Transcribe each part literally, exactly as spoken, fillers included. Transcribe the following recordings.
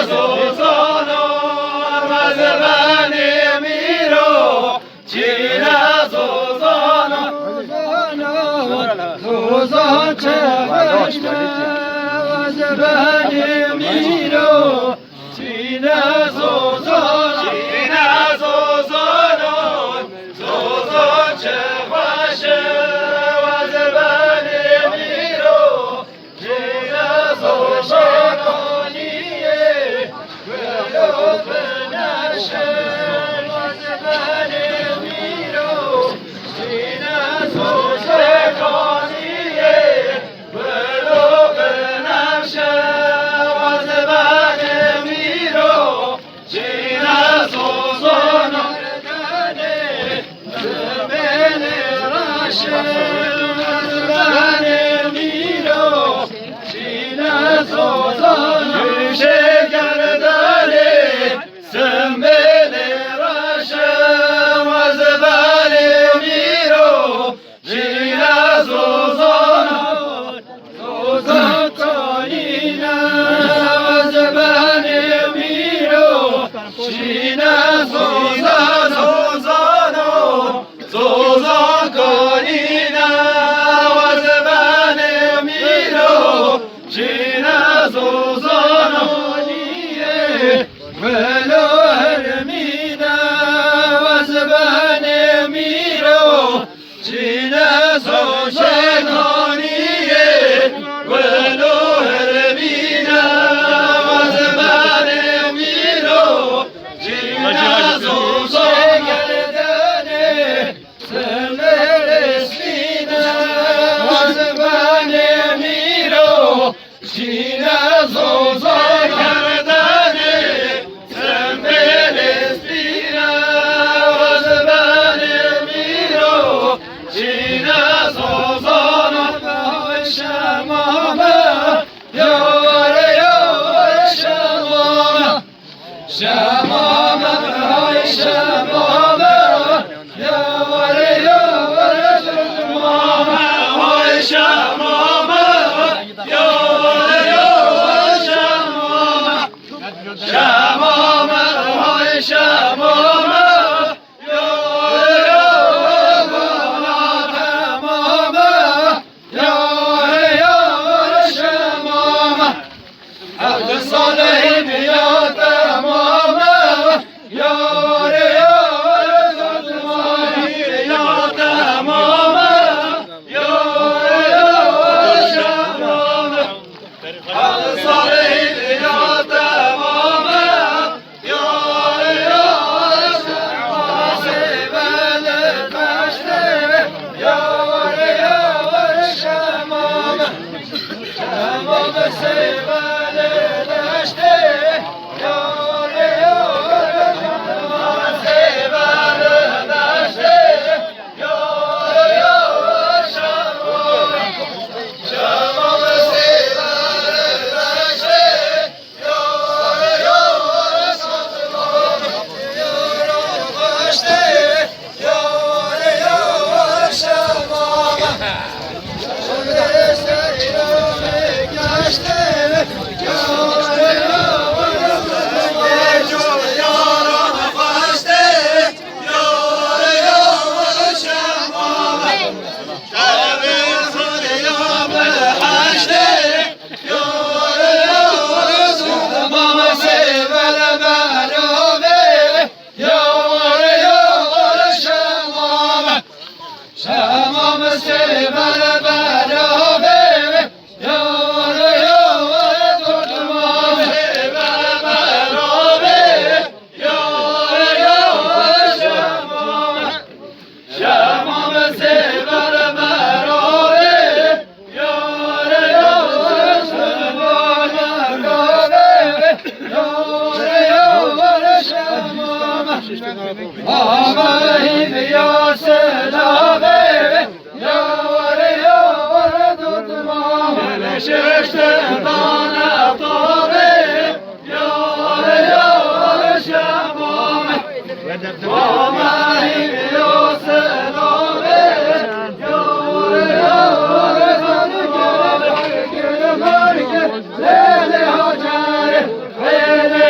Zozano, zivanê mîro, çîna zozano. Zozano, zozan çevaşme, zivanê mîro, çîna zozano. Çîna zozano, zozan çevaşe, zivanê mîro. Çîna zozana gerdane, zimbêlê raşe, zimbêlê mîro. Çîna zozana gerdane, zimbêlê raşe, zimbêlê mîro. Çîna zozana, zozan kanîna, zivanê mîro. Çîna zozana, zozana, zozan kanîna, zivanê mîro. Çîna zozana, welo hermîna, zivanê mîro. Çîna zozan kanîye, welo hermîna, zivanê mîro. Çîna zozan gerdane, zimbêlê spîna, zivanê mîro. Çîna zozan gerdane, zimbêlê spîna, zivanê mîro. Çîna zozan şema me, yare yare şema me. Şema me, hay şema me, yare yare şema me, hay şema me, yare yare şema me. Şema me, hay şema me, yare yare şema me, yare yare şema me. Hevdi salihî ya temam e, yare yare salihî ya temam e, yare yare şema me. Hevdi salihî ya temam e, yare yare şema me. Sêbelê taştê, yare yare şema me. Şema me sêbele bela bê, yare yare tutma sêbele bela bê, yare yare şema me. Şema me sêbele bela bê, yare yare şema me. Yare yare şema me. Ama hîviya sela bê, yare yare tutma. Şeşte dana tabe, yare yare şema me. Ama hîviya sela bê, yare yare tutma. Lele Hacer, lele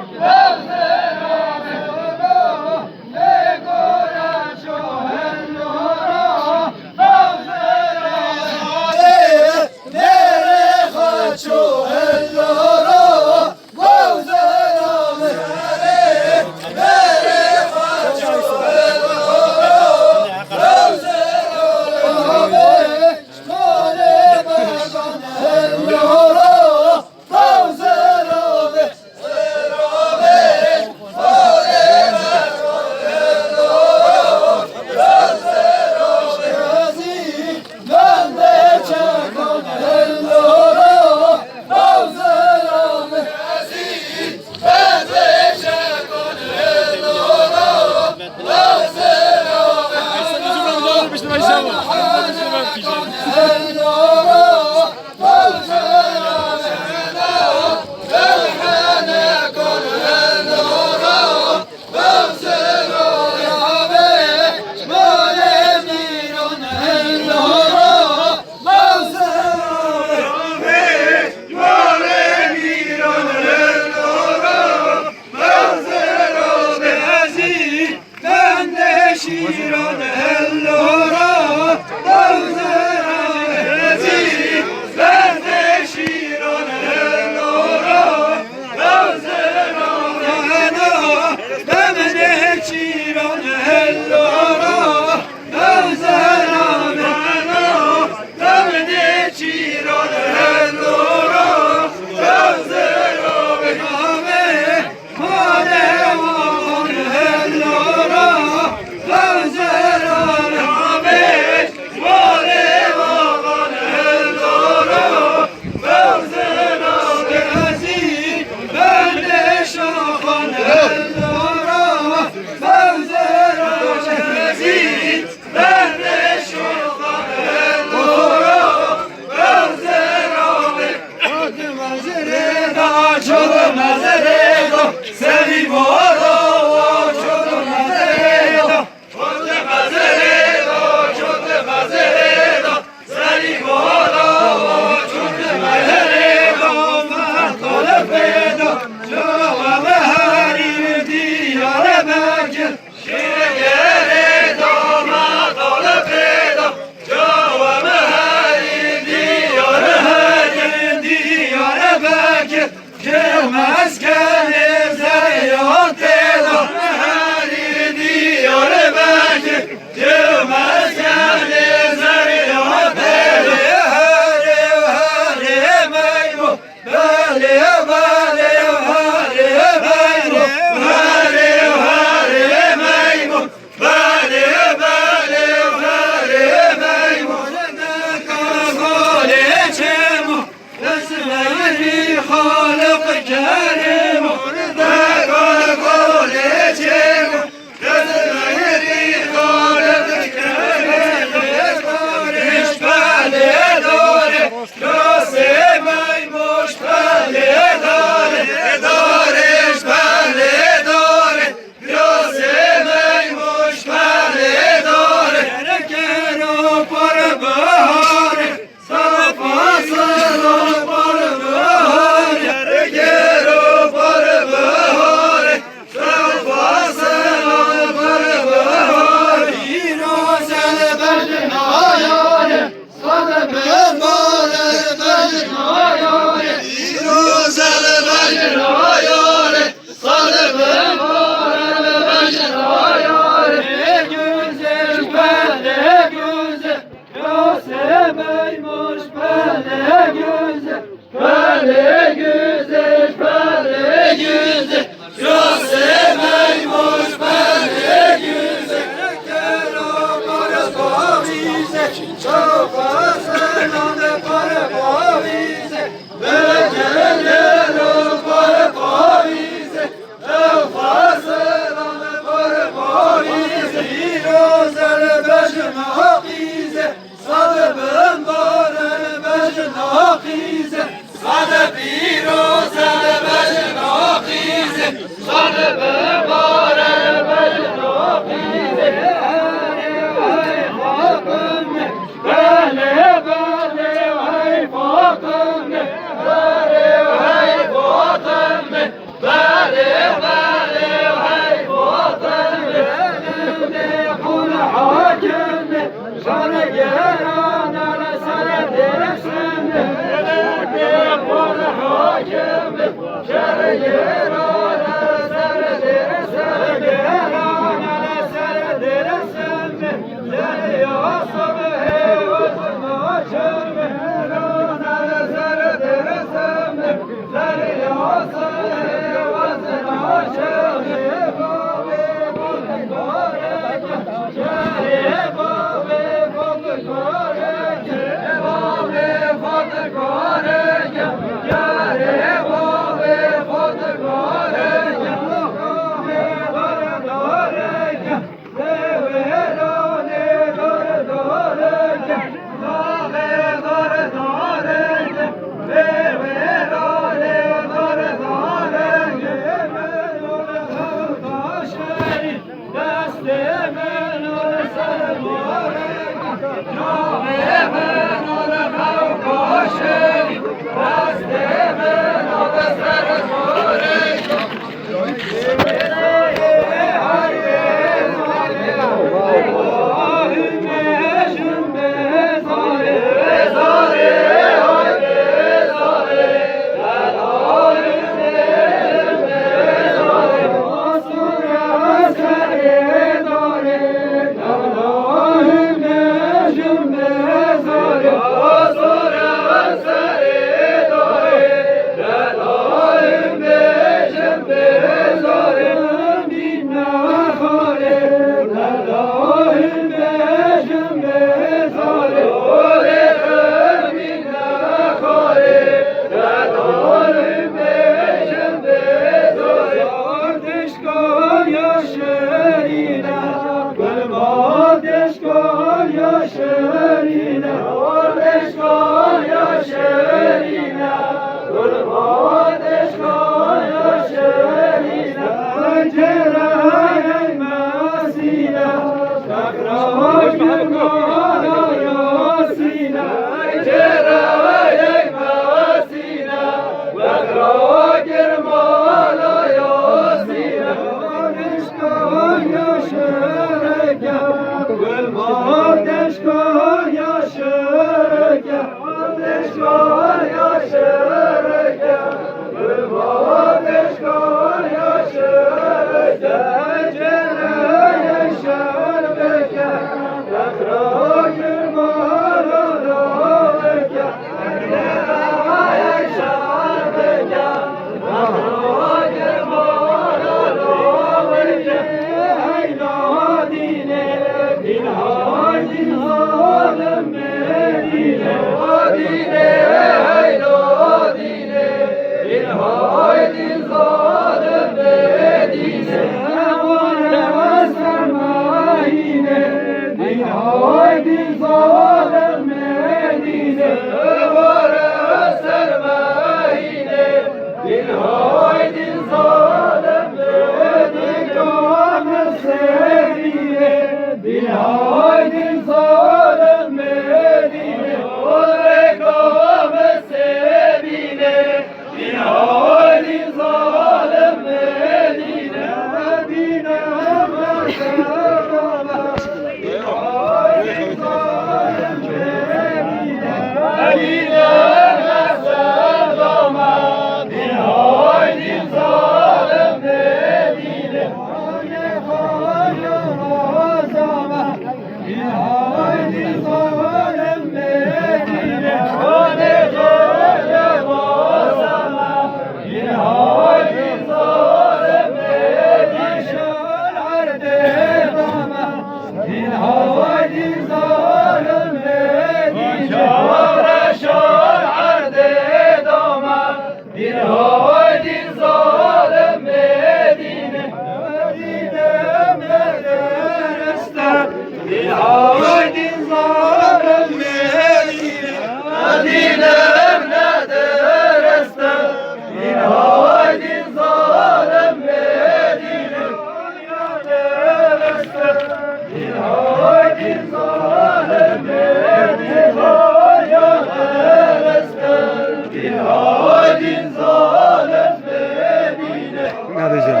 Hadi canım.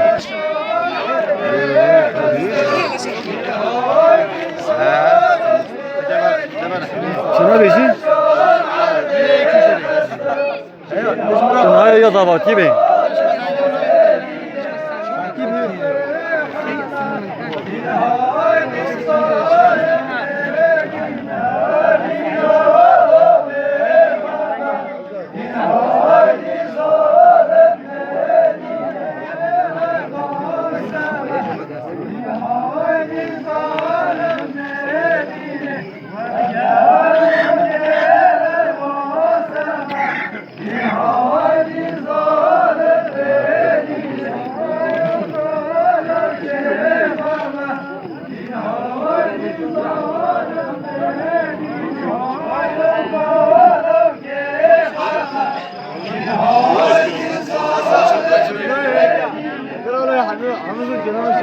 Şuna bir şey. Şuna ya da vakti be. Ew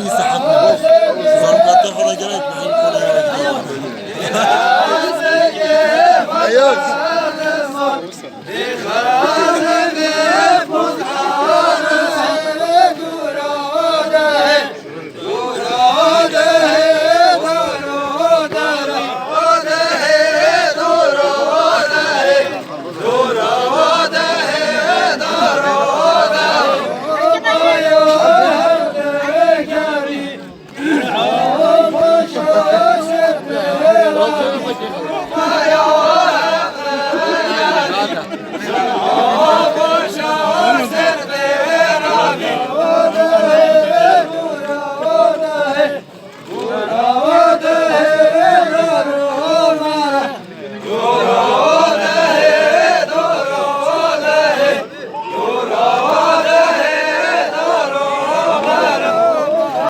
yî sehet me. Zarokatê xwe de gerek me, hîn xwe de gerek me. Ayaz.